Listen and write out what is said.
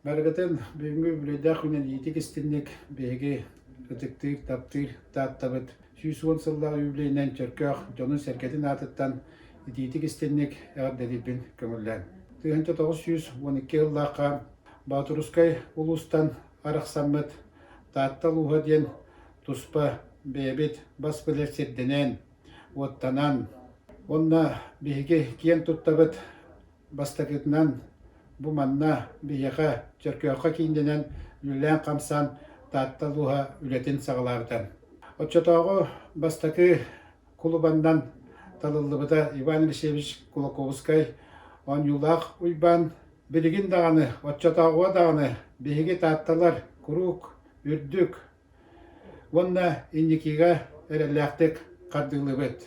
Барыгытын бүгүҥҥү үбүлүөйдээх күнүн иитик-истинник биһиги ытыктыыр, таптыыр Тааттабыт 110 сыллаах үбүлүөйүнэн Чөркөөх дьонун-сэргэтин аатыттан итиитик-истинник эҕэрдэлиирбин көҥүллээн. 1912 сыллаахха Боотурускай улуустан арахсаммыт Таатта улууһа диэн туспа бэйэбит бас билэр сирдэнэн, уоттанан уонна биһиги киэн туттабыт Бастакытынан, бу манна биһиэхэ Чөркөөххө кииннэнэн үлэлээн-хамсаан Таатта улууһа үлэтин саҕалаабыта. Оччотооҕу бастакы кулубаннан талыллыбыта Иван Алексеевич Кулаковскай Оонньуулаах Уйбаан. Билигин даҕаны, оччотооҕуга даҕаны биһиги таатталар куруук үрдүк уонна инникигэ эрэллээхтик хардыылыыбыт.